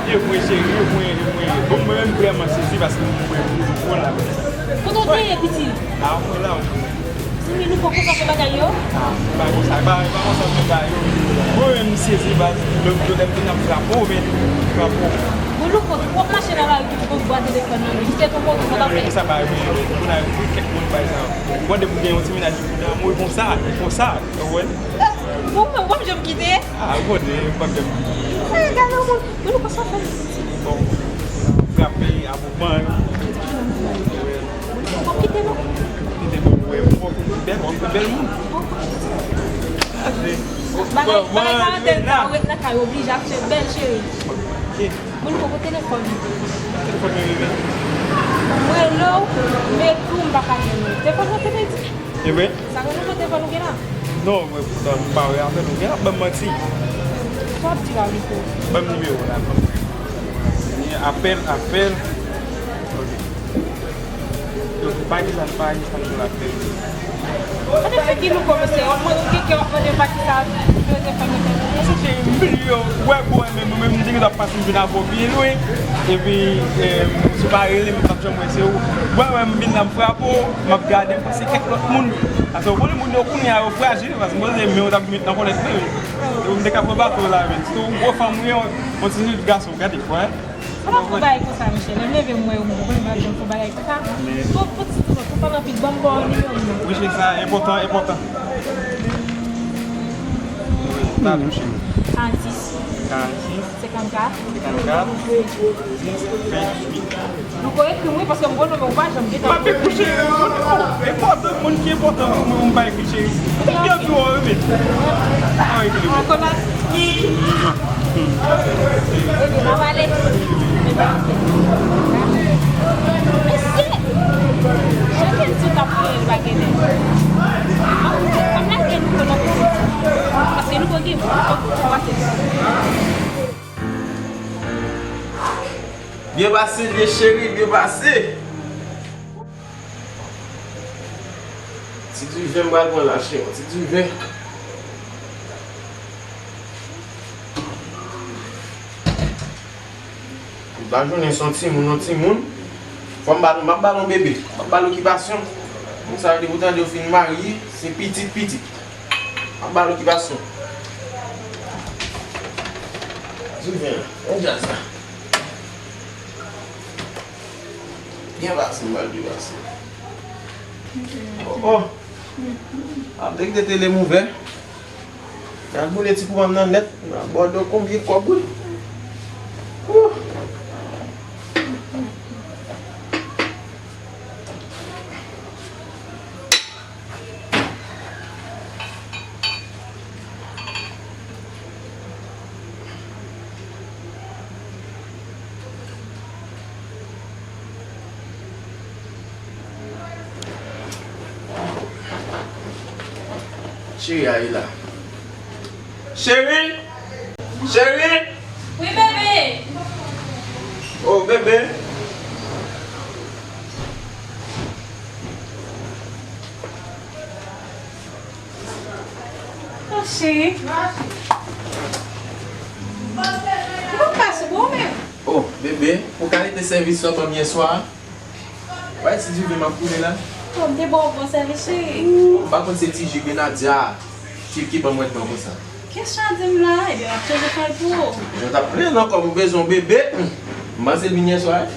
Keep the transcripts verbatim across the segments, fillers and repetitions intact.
E mwen, cheri, e mwen, e mwen. Bon, mwen menm vrèman sezi paske mwen, mwen, mwen la. Kote w te ye, piti? A, mwen la. Zanmi, nou poko fè bagay yo? A, se pa konsa, se pa, se pa konsa bagay yo. Mwen menm, m sezi, baz, lè, lè m te nan frape w, men frape w. Bon, Louko, w ap mache nan lari, ou poko bwa telefòn nan, men se tonton, tonton, tonton. Sa pa rive, moun a rive, kèk moun bay sa. Bon, depi w gen yon ti mennaj, ou nan mouri konsa, konsa, ou wè. Bon, mwen, w ap janm kite? A, bon, m p ap janm kite. E, gade yon moun, moun konsa fè. Bon, frape, a moman, w ap kite nou? Kite nou, w ap bèl, w ap bèl moun. Bagay, bagay karantèn sa, ou ret nan kay, oblije ap fè bèl, cheri. Moun poko telefòn. Telefòn mwen rele. Mwen rele w, men tou m pa ka jwenn ou. Telefòn mwen te pèdi. E vre? Sa gen nouvo telefòn ou gen la? Non, mwen poutan m pa wè avè l, ou gen ap ban m manti. Sa w ap di la, Louko? Ban m nimewo w la, ban m. Apèl, apèl. Ok. Yo, pa gen sa, pa gen sa, nou apèl. Gade figi Louko, mesye, w ap mande, ou gen kè w ap mande pati sa, pou yo te fè mete. Mesye, cheri, m vin yo, wè, bon, men mwen menm, m te gen dwa pase, m vin avè w byen lwen. Epi, eh, si w pa rele m, m p ap janm wè se ou. Wè, wè, m vin la, m frape w, m ap gade, m panse kèk lòt moun. Paske w konnen moun yo kounye a yo frajil, paske m panse men w t ap met nan kòlèt vre, wi. Epi m te ka pran bato la, men. Se yon gwo fanm, wi, yon, yon ti gason, gade, wè. Sa pa fè yon bagay konsa, Michel. Lè m leve, m wè w, m konnen m ap janm fè yon bagay konsa. Pou, pou ti, pou, pou pale anpil, ban m ba w nimewo m nan. Wi, cheri, sa enpòtan, enpòtan. Talè, cheri. Karannsis. Karannsis. Senkannkat. Senkannkat. Venntuit. Venntuit. Nou ko ekri m wi, paske m gon nonmen ou pa janm gentan. M ap ekri cheri. Enpòtan, moun ki enpòtan pou mwen, m pa ekri cheri. Ou konn byen di w rete. An ekri. Akonat. Mesye! Chacun sou ta pou l pa genyen. An, m lage nou konnen pou paske nou konn gen pou pase. Byen pase, byen cheri, byen pase. Ti diven m pral pran la, cheri, ti diven. Tout lajounen se yon timoun, yon timoun. Fò m ba l, m ap ba l yon bebe. M ap ba l okipasyon. Moun sa yo depi w tande yo fin marye, se pitit, pitit. M ap ba l okipasyon. Diven, yon djaz la. Byen pase, m pral byen pase. Oh, oh. Ap dekite tele m ouvè. Gad boule ti kouman m nan nèt. Nan bòdò konbyen kòb wi. Ouh. Cheri a ye la. Cheri! Cheri! Wi, bebe! Oh, bebe! Oh, cheri. Ou pa sou bon menm. Oh, bebe, pou kalite sèvis sa w ban m yè swa a. Bay ti diven m ap koule la. Oh, m te ba w bon sèvis, cheri. Ou pa konn se ti ji grenadya ki, ki ban m rèd blan konsa. Kesyon a di m la, ebyen, m ap chanje fè l pou ou. Jan w t ap plenn ankò, m bezwen yon bebe. M panse l vin yè swa, wi.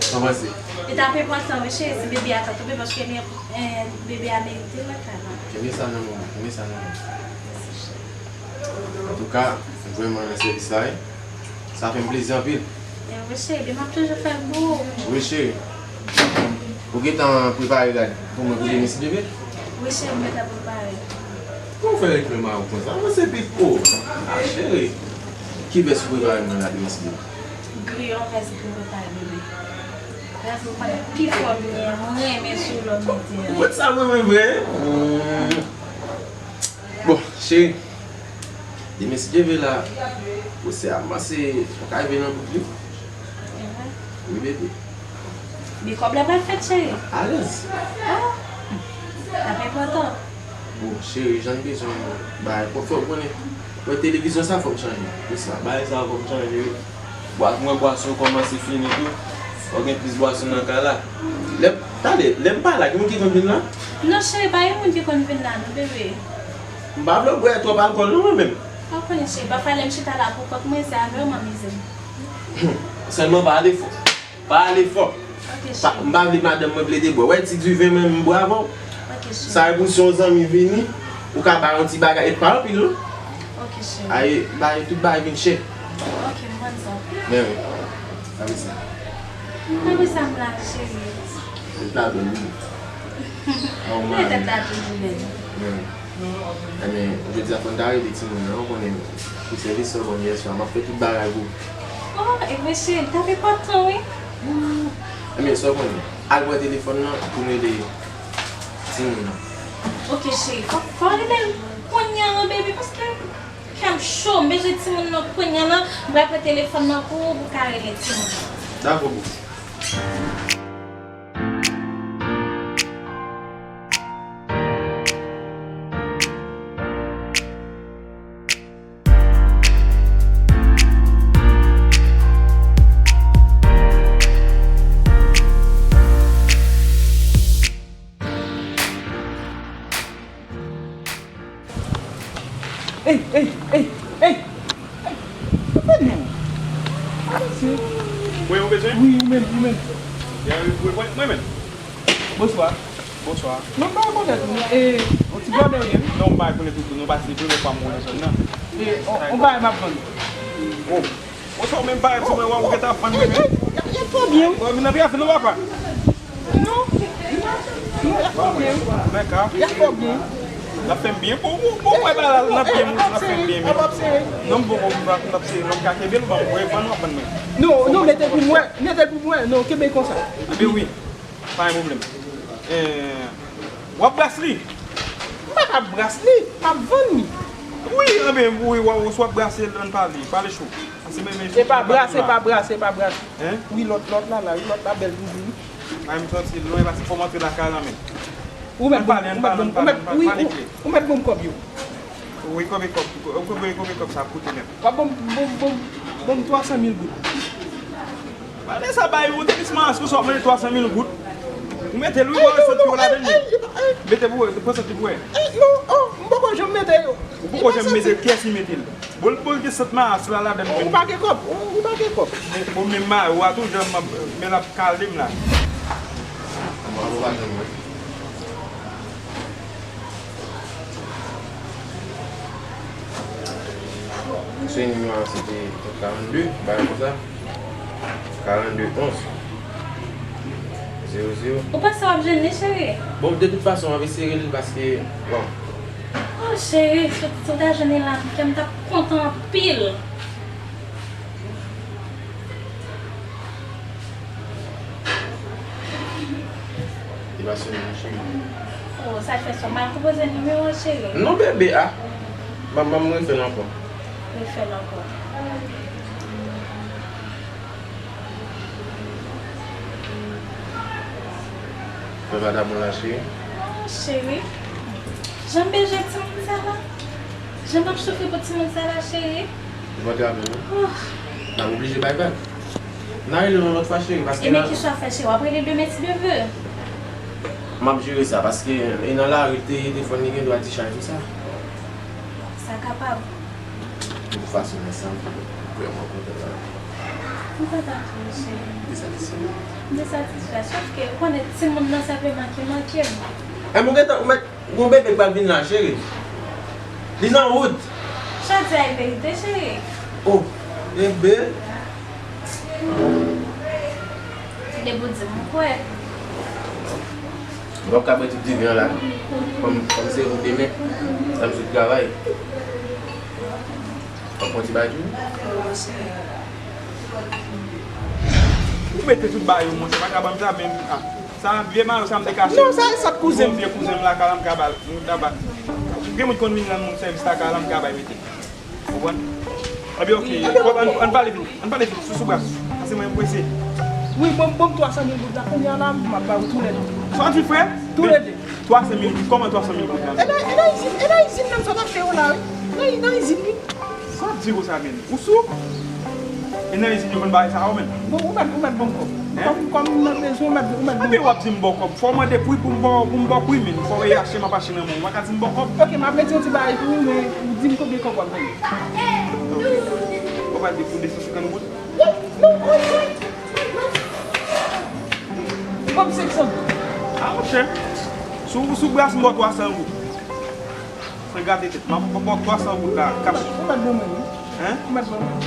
Sa w panse? Li t ap enpòtan, wi, cheri, si bebe a ta tonbe, paske li, eh, bebe a merite l lakay la. Kenbe sa nan men w, kenbe sa nan men w. Antouka, m vrèman nan sèvis la, wi. Sa fè m plezi anpil. Wi, cheri, m ap toujou fè l pou ou. Wi, cheri. Ou gentan prepare rad pou mwen pou demen si Dye vle? Wi, cheri, m gentan prepare. Kòman w fè ret menm a ou konsa? Avanse pito. A, cheri. Ki vès ou prepare mwen la demen si Dye vle? Gri, yon vès gri prepare demen. Vès mwen konn pi fò m ye, mwen renmen sou lòm mete a. Ou wè sa mwen renmen vre? Hmm. Bon, cheri. Demen si Dye vle la, pwosè a kòmanse, ou ka rive nan bout li. Wi, bebe. Men kòb la pral fèt, cheri. Alèz. Oh, sa enpòtan. Bon, cheri, jan n bezwen bagay, fò, fò w konnen. Wè televizyon sa fò m chanje. Se sa, bagay sa fò m chanje, wi. Bwa-, mwen bwason kòmanse fini tou. Fò gen plis bwason nan kay la. Lè, tande, lè m pa la, gen moun ki konn vin la? Non, cheri, pa gen moun ki konn vin la, non, bebe. M pa vle w bwè twòp alkòl, non, mwen menm. Ou konnen, cheri, pafwa lè m chita la pou kont mwen, se avè w m amize m. Sèlman pa ale fò. Pa ale fò. Ok, cheri. M pa vle madanm mwen plede bwè. Wè ti diven mwen, m bwè avè w. Ok, cheri. Sa e pou si yon zanmi vini, ou ka ba yon ti bagay, e pa anpil, non. Ok, cheri. Ay, bay tout bagay vin chè. Ok, m konn sa. Men wi. Sa vle sa. Mwen, wi, sa m la, cheri. Ou ta bèl, wi. Mwen tèt la toujou bèl. Men wi. Ebyen, jodi a fò n ta rele timoun nan, ou konnen, pou sèvis sa w ban m yè swa, m ap fè tout bagay pou ou. Oh, ebyen, cheri, m t ap enpòtan, wi. Ebyen, sa w konnen, al pran telefòn nan pou n rele timoun nan. Ok, cheri, fò, fò w rele l kounye a, non, baby, paske kè m cho, m bezwen timoun nan kounye a la, m pral pran telefòn nan pou ou, pou w ka rele timoun nan. Dakò, boo. Ey, ey, ey, ey! Ey! Sa fè nou? Avanse. Mwen ou bezwen? Wi, ou menm, ou menm. Ya, wi, wi, mwen, mwen menm. Bonswa. Bonswa. Non, m pa rekonèt ou. E, yon ti blòdè ou ye, wi. Non, m pa rekonèt ou tou, non, paske se premye fwa m wè w nan zòn nan. E, on, on bagay m ap vann. Oh. Bonswa, ou menm parèt sou mwen, wè, ou gentan ap vann mwen menm. Ey, ey, y ap, y ap fè w byen, wi. Bon, vin nan trafik, non, papa. Non, non, non, y ap fè w byen, wi. Dakò. Y ap fè w byen. L ap fè m byen. Bon, bon, bon, wè, ba la, l ap byen, moun, l ap fè m byen, men. Non, m poko, m ap, m ap sere, non, m ka kenbe l, ban m, wè, ban nou ap vann mwen. Non, non, mete l pou mwen, mete l pou mwen, non, kenbe l konsa. Anben wi, pa gen pwoblèm. Eh, w ap bras li? M pa ka bras li, m ap vann li. Wi, anben, wi, w, w, si w ap brase l, ann pale, pale cho. Paske mwen, mwen, e pa brase, pa brase, pa brase. Hein? Wi, lòt, lòt la, la, wi, lòt la bèl toujou, wi. Ay, m santi l lwen, paske fò m antre lakay la, men. Ou mèt ban m, ou mèt ban m, ou mèt, wi, ou, ou mèt ban m kòb yo. Wi, konbyen kòb, konbyen, konbyen kòb sa ap koute menm? W ap ban m, ban m, ban m, ban m twa san mil goud. Gade sa bay ou, te plis mas konsa w ap mande twa san mil goud. Ou mete l, wi, w ap sot yo ladan l. Mete pou wè, pran sot li pou wè. Non, oh, m poko janm mete yo. Ou poko janm mete l, kiyès ki mete l? Bon, bon, gen sant mas la ladan l. Ou pa gen kòb, ou, ou pa gen kòb. Bon, bon, men mari w a tou, jan m ap, men l ap kale m la. Se nimewo a, se te karannde, bagay konsa. Karannde onz. Zewo zewo. Ou panse w ap jwenn li, cheri? Bon, de tout fason, m ap eseye rele l paske, bon. Oh, cheri, si w ta jwenn li la, kè m t ap kontan anpil. Li pa sou li, cheri. Oh, sa fè sa. M al konpoze nimewo an, cheri. Non, bebe, ah. Ban, ban m refè l ankò. Refè l ankò. Fè vagabon la, cheri. Oh, cheri. Jan m bezwen timoun sa la. Jan m ap soufri pou timoun sa la, cheri. Ou pa te avè m, non? Oh. N ap oblije bay vag. N a rele yon lòt fwa, cheri, paske... Ebyen, kisa w ap fè, cheri? W ap rele demen si Dye vle. M ap jere sa, paske e nan lari l te ye, telefòn li gen dwa dichaj tou sa. Sa kapab. De tout fason, mèsi anpil. M vrèman kontan la. M kontan tou, cheri. M te satisfè. M te satisfè, sòf ke ou konnen timoun nan senpleman ki manke m. E mwen gentan, ou mèt Gon bebe k pral vin la, cheri. Li nan wout. Chadi a e verite, cheri. Oh, bebe. Depi w di m, m kwè. Bon, w ap ka bwè tout diven an la. Kòm, kòm se pou demen, lè m sot travay. W ap pran ti bagay tou? Ou mete tout bagay yo, monchè, pa ka ban m sa, men, ah. Sa vye mayo sa m te kache. Non, sa e sòt kouzen m. Bon, vye kouzen m lakay la, m ka ba l, m ka ba l. Gen moun konn vin rann moun sèvis lakay la, m ka bay mete. Ou konprann? Ebyen, ok. Ann, ann pale vit, ann pale vit, sou, sou bras. Paske mwen, m prese. Wi, bon, bon, twa san mil goud la, kounye a la, m ap ba ou toulède. Sa w di, frè? Toulède. Twa san mil goud, kòman twa san mil goud la? E nan, e nan izin, e nan izin nan m sot achte yo la, wi. Nan, nan izin, wi. Sa w ap di konsa, menm? Ou sou? E nan izin yo konn bagay sa yo menm? Bon, ou mèt, ou mèt ban m kòb. Hein? Kòm, kòm m nan bezwen, ou mèt, ou mèt ban m kòb. Epi w ap di m ba w kòb. Fò w mande pri pou m ba w, pou m ba w pri, men. Fò w rele achte m ap achte nan men w. Ou pa ka di m ba w kòb. Ok, m ap mete yon ti bagay pou ou, men ou di m konbyen kòb w ap ban m. Ok. Ou pa di pou de san senkant goud? Non, non, non, non. Ban m senk san goud. Ah, monchè. Sou, sou bras m ba w twa san goud. San gate tèt. M ap ba w twa san goud la, kach. Ou mèt ban mwen, wi. Hein? Ou mèt ban mwen.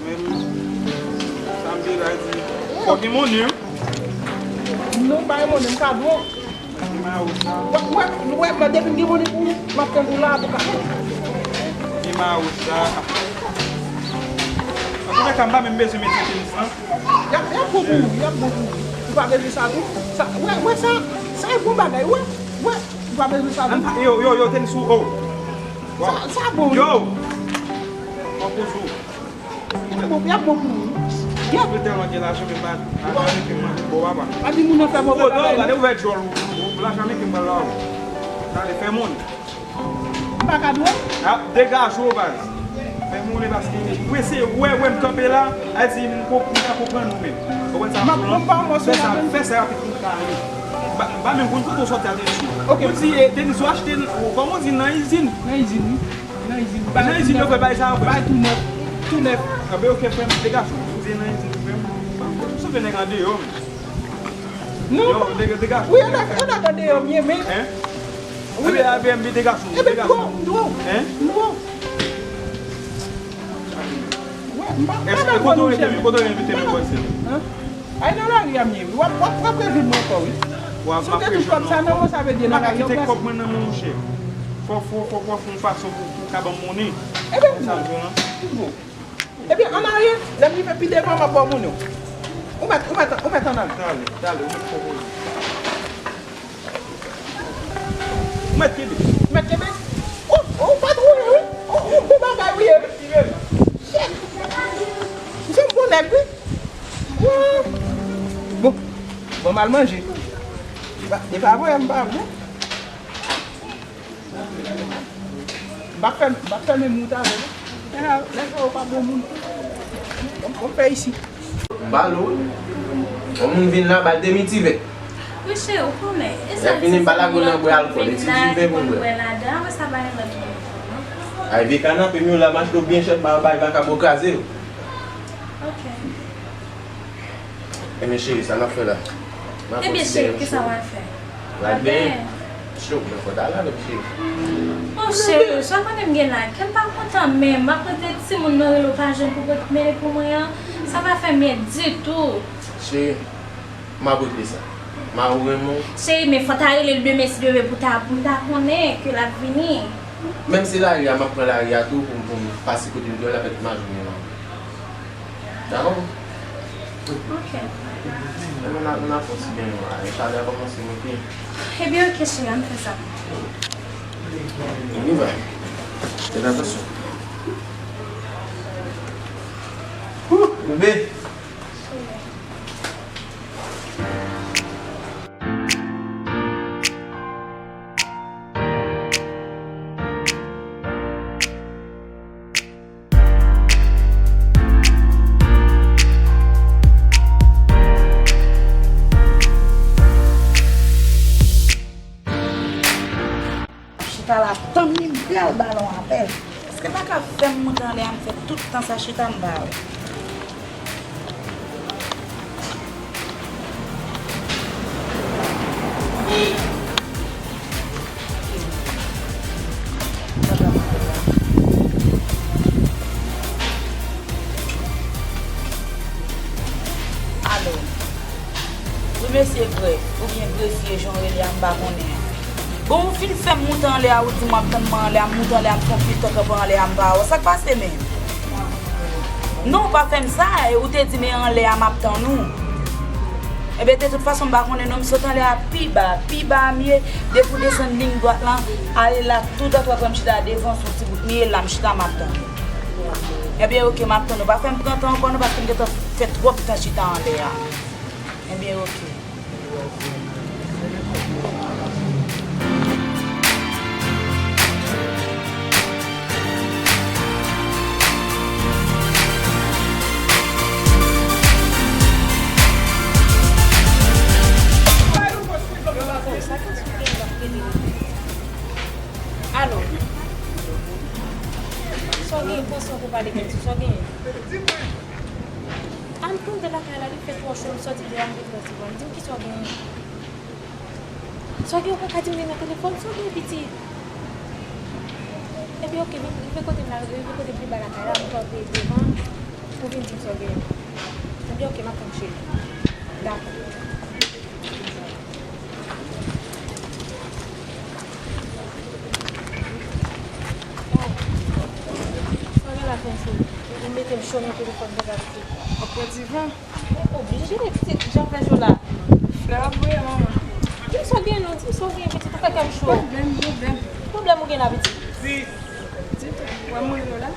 Men, sa m te la di. Fò gen monnen, wi. Non, pa gen monnen, m ka ba w. Ki mayo sa? Wè, wè, wè, mwen depi m gen monnen pou ou, m ap tann ou la pou ka. Ki mayo sa? Antoulèka, m pa menm bezwen mete tenis lan. Y ap, y ap bon pou ou, y ap bon pou ou. Ou pa bezwen sa tou? Sa, wè, wè sa, sa e bon bagay, wè, wè, ou pa bezwen sa tou? Yo, yo, yo, tenis ou, oh. Sa, sa bon, wi. Yo! Mwen poze w. Y ap bon, y ap bon pou ou. Yo. Mwen tèlman gen lajan, men pa, pa, pa mete manje, bon, papa. Pa di moun nan fè move bagay, non. Gade ouvè djòl ou, ou, lajan mete m pral la, ou. Gade, fè moun. M pa ka dwe? Ah, degaje w, baz. Fè moun, paske ou eseye wè, wè m kanpe la, a di m konp-, m pa konprann ou menm. Ou konprann sa m ap di w lan? Fè sa, fè sa rapid pou m ka ale. M pa, m pa menm konn kote w sòti a tenis ou. Ok. Ou di, eh, tenis ou achte, ou, kòman w di nan izin? Nan izin, wi. Nan izin. Nan izin yo fè bagay sa yo fè? Bagay tou nèf. Tou nèf. Anben, ok, frè m, degaje w. Ou di nan izin, frè m. M santi nèg andeyò, men. Non, yo, nèg, degaje w. Wi, yo nèg, yo nèg andeyò, byen, men. Hein? Wi. Ebyen, ebyen, degaje w, degaje w. Ebyen, m dwe w. Hein? M dwe w. Wè, m pa, m pa nan kote w rete, men kote w rete, men, bòs? Hein? Ay, nan lari a m ye, wi. W ap, w ap, w ap rejwenn mwen ankò, wi. W ap, m ap rejwenn ou ankò. Si w te touch kòb sa nan men w, sa vle di nan lari a w pase. M pa ka kite kòb mwen nan men w, monchè. Fò, fò, fò, fò w fè yon fason pou, pou w ka ban m monnen. Ebyen, m bon. M bon. Ebyen, ann ale, lè m rive pi devan, m ap ba w monnen w. Ou mèt, ou mèt, ou mèt ann ale. Talè, talè, ou mèt fè koze. Ou mèt kenbe. Ou mèt kenbe. Ou, ou pa twouve, wi. Ou, ou bon bagay, wi, ye. Shit. Misye m bon nèg, wi. Wouy. Bon. Bon, m al manje. Li pa, li pa vre, m pa vre. M pa fè, m pa fè menm wout avè l. Nèg sa yo pa bon moun. Bon, bon, fè isi. M ba l ou. Yon moun vin la, ba l demi ti vè. Wi, cheri, ou konnen. E sa fini, m pa lage w nan bwè alkòl, e ti ti vè pou m bwè. Bwè ladan, apre sa, ba yon lòt moun. Ay, vye kanape m yo la, m achte yo byen chè, m pa bay vakabon kraze yo. Ok. Ebyen, cheri, sa n ap fè la? Ebyen, cheri, kisa w al fè? L al benyen. Cho, men fò w t al avè m, cheri. O, cheri, sa konnen m gen la, kè m pa kontan menm. M ap rete timoun nan rele w pa jwenn pou pot mennen pou mwen an. Sa pa fè m byen ditou. Cheri, m ap regle sa. Mari w renmen w. Cheri, men fò w ta rele l demen si Dye vle pou ta, pou m ta konnen ke l ap vini. Menm si lari a, m ap pran lari a tou pou m, pou m pase kote m dwe al avèk mari m yo. Dakò? Ok. Ebyen, n a, n a fè ti beny la. Chalè a kòmanse monte. Ebyen, ok, cheri, ann fè sa. On y va. Fèt atansyon. Wouh, bebe. Chita la, tann li, m pral ba l yon apèl. Èske pa ka fè m moute anlè a, m fè tout tan sa chita, m pa wè. Alo. Wi, mesye grèf, oubyen grefye, jan w rele a, m pa konnen an. Bon, ou fin fè m moute anlè a, ou di m w ap tann mwen anlè a, m moute anlè a, m fè yon pil tan kanpe anlè a, m pa wè w. Sa k pase menm? Non, ou pa fè m sa, e ou te di m e anlè a m ap tann ou. Ebyen, de tout fason, m pa konnen non, m sot anlè a pi ba, pi ba m ye, depi w desann liy dwat lan, ale la, tout dwat w ap wè m chita devan, s on ti bout m ye, la m chita, m ap tann ou. Ebyen, ok, m ap tann ou. Pa fè m pran tan ankò non, paske m gentan fè twòp tan chita anlè a. Ebyen, ok. Sa w genyen, pran san pou pale, Kenzo, sa w genyen? Ann pran de lakay la, li fè twò cho, m sòti deyò, m vin rete, bon, di m kisa w genyen. Sa w gen, ou pa ka di m li nan telefòn, sa w gen, pitit? Ebyen, oke, vin, rive kote m la, rive kote m pi ba lakay la, m kanpe devan, ou vin di m sa w gen. Ebyen, oke, m ap tann, cheri. Dakò. Oh, sa w gen la, Kenzo? Ou mete m cho nan telefòn, bagay pitit. Anpil divan. Ou oblije, pitit, jan fè jou la. Flè ap voye, manman. Di m sa w gen non, di m sa w gen, pitit, ou fè kè m cho. Pwoblèm, pwoblèm. Pwoblèm ou gen la, pitit? Ditou. Wè m rele w la.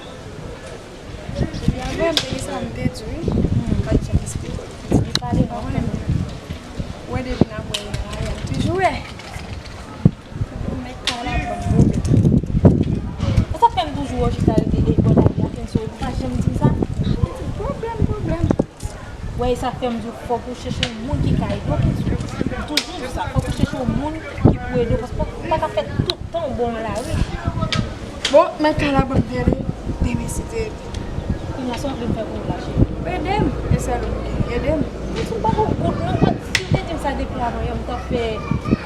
Epi avan m te gen sa m te di w, wi. M pa t janm esplike w. Di pale non. Ou konnen m wè depi n ap wè yo nan lari a, m toujou wè. Mèt kay la ban m pwoblèm. E sa k fè m toujou wè w chita rete e bò lari a, Kenzo, ou pa janm di m sa. Pwoblèm, pwoblèm. Wè, e sa k fè m di w fòk ou chèche yon moun ki ka ede w, Kenzo. M toujou di sa, fòk ou chèche yon moun ki pou ede w, paske ou pa ka fè tout tan w bò nan lari. Bon, mèt kay la ban m tèlè, demen si Dye vle. Kounye a, sa w vle m fè pou ou la, cheri? Ede m, e sèl ou m gen, ede m. Pitit, m pa gen goud non, si w te di m sa depi avan yè, m t ap fè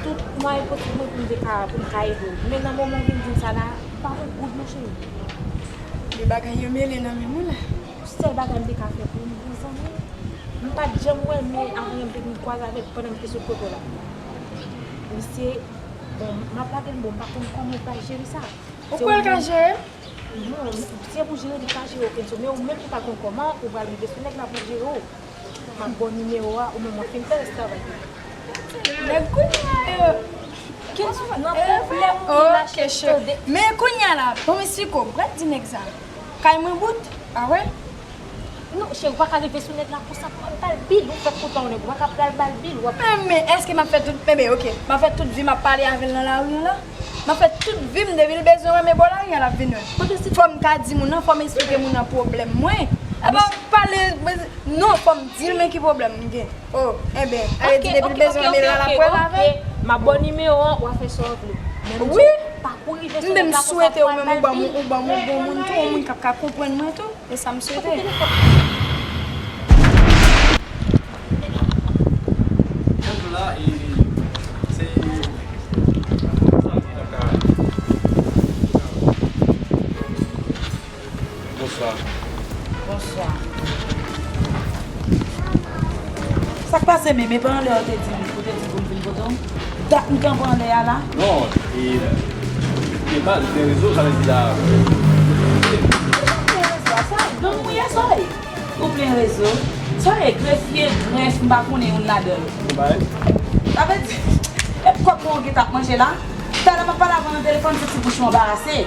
tout mwayen posib mwen pou m te ka, pou m ka ede w. Men nan moman w vin di m sa la, m pa gen goud non, cheri. Men bagay yo mele nan men mwen la. Sèl bagay m te ka fè pou ou, m zanmi. M pa t janm wè l, men avan yè m te vin kwaze avè l pandan m te sot kote w la. Misye, bon, m ap lage l, bon, m pa konn kòman w pral jere sa. Ou kwè l ka jere m? Non, si se pou jere, li ka jere w, Kenzo, men ou menm ou pa konn kòman ou pral rive sou nèg la pou l jere w. M ap ba w nimewo a, ou menm w ap fin fè rès travay la. Nèg kounye a yo. Kenzo, nan pwoblèm ou vin mache tande. Men kounye a la, ban m esplike w, m pral di nèg sa. Kay mwen bout, a wè? Non, cheri, ou pa ka rive sou nèg la konsa, pral ba l bil, ou fèk kontan yon nèg, ou pa ka pral ba l bil, w ap. Men, men, èske m ap fè tout, men, men, oke, m ap fè tout vi m ap pale avè l nan lari an la? M ap fè tout vi m, depi l bezwen wè m e bò lari an l ap vin wè m. Fò m ka di moun nan, fò m esplike moun nan pwoblèm mwen. Apa pale, non, fò m di l men ki pwoblèm m gen. Oh, enben, ale di depi l bezwen wè m e la l ap wè m avè l. M ap ba w nimewo an, w a fè sa w vle. Men m di w, pa kouri rive sou nèg la konsa pou al ba l bil. M swete ou menm ou ban m, ou ban m yon bon moun tou, yon moun k ap ka konprann mwen tou. E sa m swete. Yon jou la, e, se, sa m di, n ap ka. Bonswa. Bonswa. Sa k pase menm? E pa anlè ou te di m, ou te di pou m vin kote w? Dat m kanpe anlè a la. Non, e, e pa, ou gen rezon, sa vle di la. Ou gen rezon, sa, gang ou ye, sa ye? Ou plen rezo. Sa ye grefye, gref, m pa konnen youn ladan yo. Sa vle di, e kòb mwen ou gentan ap manje la? Talè m ap pale avè w nan telefòn, se ti bouch mwen anbarase.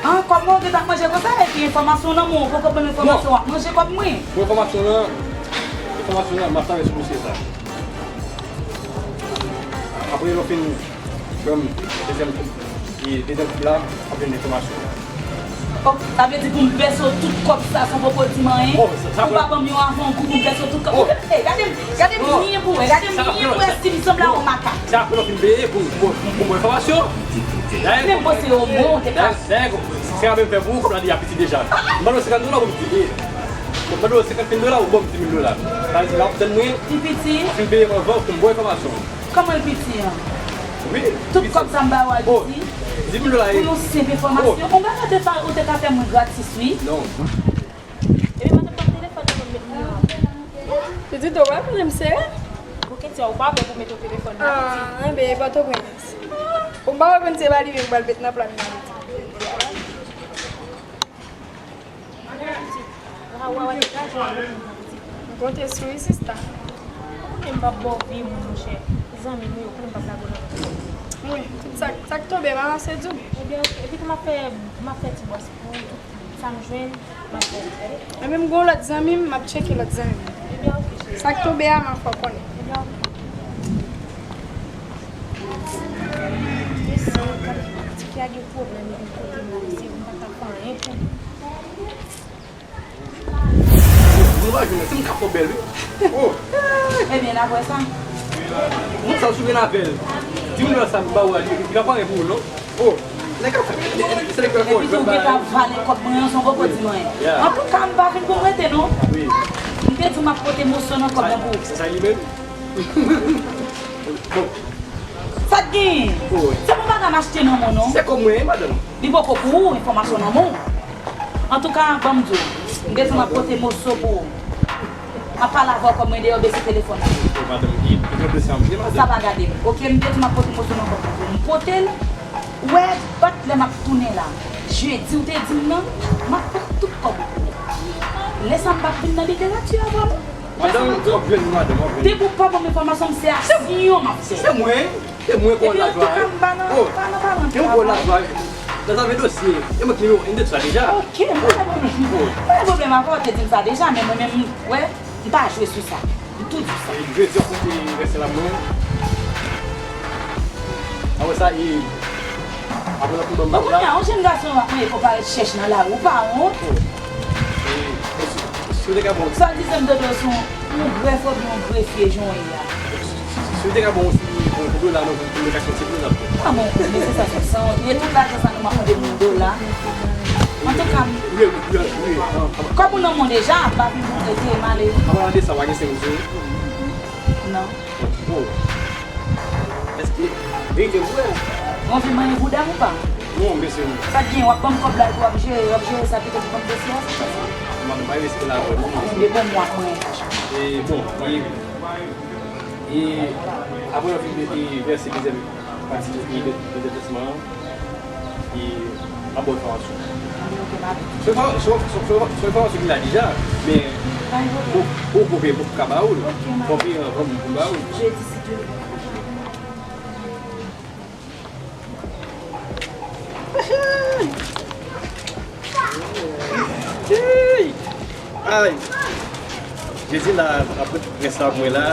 An, kòb mwen ou gentan ap manje konsa, epi enfòmasyon nan men w, ou poko ban m enfòmasyon, w ap manje kòb mwen. Bon, enfòmasyon nan, enfòmasyon nan, m ap travay sou dosye sa. Apre, lè w fin ban m dezyèm kòb, e dezyèm kòb la, w ap jwenn enfòmasyon. Oh, sa vle di pou m vèse w tout kòb sa san poko di m anyen? Ou pa ban m yon avan gou pou m vèse w tout kòb? Ou vle, gade m, gade m byen pou wè, gade m byen pou wè si m sanble a yon makak. Se apre lè w fin peye pou, pou, pou, pou mwen enfòmasyon. Men bon, se yon bon, te ka. Dayè, se apre m fè pou ou, kòb la deja piti deja. M ba w senkant dola, ou ban m di, e, m ba w senkant mil dola, ou ban m di mil dola. Sa vle di la, w ap tann mwen, pi piti, fin peye m anvan pou m ba w enfòmasyon. Kòman l piti an? Wi. Tout kòb sa m ba w a piti? Di m la, pou yon senp enfòmasyon. Yon bagay ou te ka, ou te ka fè mwen gratis, wi. Non. Epi, pa t ap pran telefòn nan men m, non. Pitit, ou pa konnen m sere? Bon, Kentia, ou pa pè pou mete w telefòn nan, pitit? Ah, enben, e Pòtoprens. Ou pa wè konn se pa li menm pral met nan pla m nan, pitit. Waw, waw, waw, degaje w avèk mwen, pitit. M konte sou ou, sista. Ou konnen m p ap ba w vye moun, monchè. Zanmi nou yo, ou konnen m p ap lage w nan men. Wi, tout sa, sa k tonbe, m a ranse di w. Ebyen, oke. Epi tou, m ap fè, m ap fè ti bwès pou ou, tout sa m jwenn, m ap fè, oke? Enben, m gen yon lòt zanmi m, m ap tcheke lòt zanmi m. Ebyen, oke, cheri. Sa k tonbe a, m a fè w konnen. Ebyen, oke. Mesye, tifi a gen pwoblèm, epi kote m la, mesye, m pa ka fè anyen pou li. Mwen pa jwenn, se m k ap fè w bèl, wi. Oh. Ebyen, n ap wè sa. Moun sa w sou renn avè l. Di moun nan sa m ba ou a, li, li pa pare pou ou, non. Oh. Epi tou, ou gentan vale kòb mwen an san w poko di m anyen. Antouka, m pa vin pou m rete, non. M te di w m ap pote moso nan kòb la pou ou. Se sa li menm? Bon. Sa k genyen? Se pou bagay m achte nan men w, non. Se kòb mwen, madanm. Li poko pou ou, enfòmasyon nan men w. Antouka, ban m di w, m te di w m ap pote moso pou ou. M ap pale avè w kòm mwen deyò, bese telefòn nan. Oh, madanm, li, li pran plis sa m vle, madanm. Sa pa gade m. Oke, m te di w m ap pote moso nan kòb mwen pou ou. M pote l, ou wè, bat lè m ap tounen la. Jedi, ou te di m nan, m ap pran tout kòb ou pou ou. Lè sa m p ap vin nan literati avè w. Madanm, w ap jwenn li, madanm, w ap jwenn li. Depi w pa ban m enfòmasyon, se aksyon m ap fè. Se mwen. E mwen gwo lajwa. Epi antouka, m pa nan, oh, pa nan palan travay. Nan zafè dosye, e mwen ki nimewo en de sa deja. Oke, m pa gen pwoblèm. M pa gen pwoblèm avè w, te di m sa deja, men mwen menm, wè, m pa jwe sou sa. M tou di w sa. E jodi, w ap pote vèsè la mwen. Apre sa, e, apre l ap ban m bag la. Bon, kounye a, yon jèn gason ap mande pou parèt chèch nan lari, ou pa wont? Oh. E, e, si, si w te ka bon. Swadizan m tande w se yon grèf oubyen yon grefye, jan w ye a. Si w te ka ban m yon ti, yon, yon dola, non, pou m te ka achte yon ti prizon. Ah bon, men se sa, se sa. E tout lajan sa nou m ap mande moun dola. Antouka, m, wi, wi, wi, wi, an, an. Kòb ou nan men w deja, m pa vin pou rete, m ale. An palan de sa, w pa gen senk zo? Non. Oh. Èske verite vre? Ou anvi manyen bouda m ou pa? Non, mesye. Sa k gen, w ap ban m kòb la epi w ap jere, w ap jere sa petèt ou konn dosye a, se sa? Mwen, m pa envesti lajan, non. Konbyen bon mwa k manyen kach la? E, bon, e, e, apre w fin, e, vèse dezyèm pati de, de, de vèsman an, e, m ap ba w enfòmasyon. Sou enfò-, sou, sou, sou, sou enfòmasyon ki la deja, men ou, ou, ou poko ka ba w l. Fò peye anvan pou m ba w l. Jedi, si Dye vle. Ay! Jezi la, apre tout rès la pou mwen la.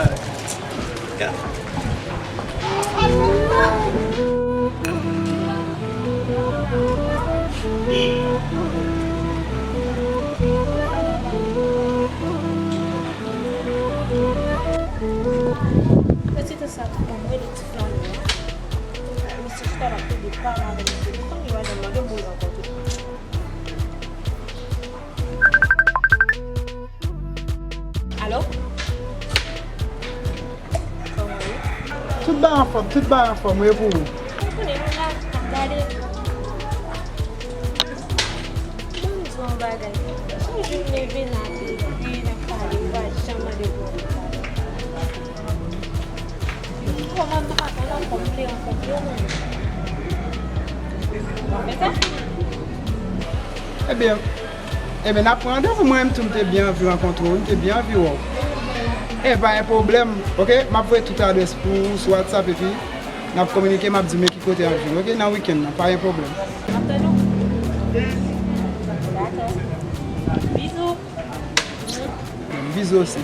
Peti tan sa tou ban mwen li ti flan yo. Misye chita l ap pede pale avè misye. Li pa gen, pa janm mande moun rankontre. Alo? Kòman w ye? Tout bagay anfòm, tout bagay anfòm, wi, e pou ou? Ou konnen, nou la, n ap gade. Ban m di w yon bagay. Chak jou m leve, n ap ekri, n ap pale, ou pa janm mande pou m pale. Kòman m ta ka fè la pou m vle rankontre w menm? Ou pa fè sa? Ebyen, ebyen, n ap pran randevou. Mwen menm tou, m te byen anvi rankontre w, m te byen anvi wè w. E pa gen pwoblèm, oke? M ap voye tout adrès pou ou sou WhatsApp epi n ap kominike, m ap di w men ki kote n ap jwenn, oke? Nan wikenn nan, pa gen pwoblèm. M ap tann ou. Dakò. Bizou. Bizou osi.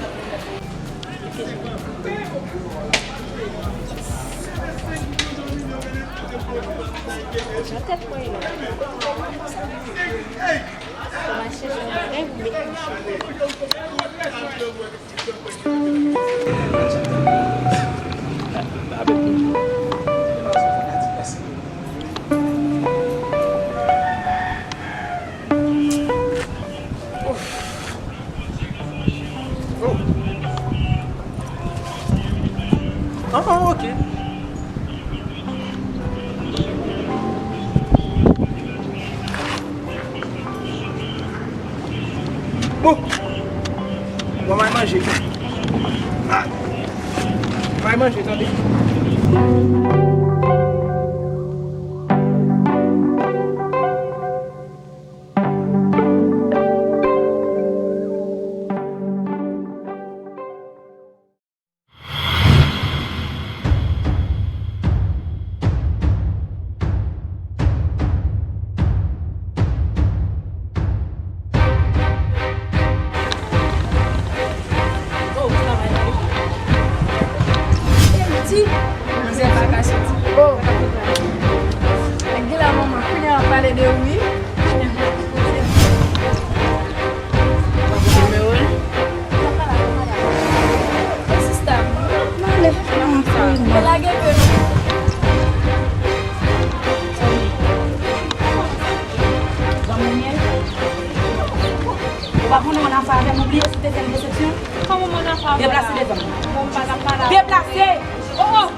Jan tèt mwen ye la. Fò m al chèche yon bagay pou met nan cheve. Oh. Ah, ah, ok. Bon. Bon, m al manje. Ah. M al manje, tande. Oh, travay la. E m di, manzè pa ka sou Pa konnen w ann afè avè m, ou bliye si w te fè m resepsyon? Kòman m ann afè avè w la? Deplase devan m. Bon, m pa t ap pale avè w. Deplase! Oh, oh!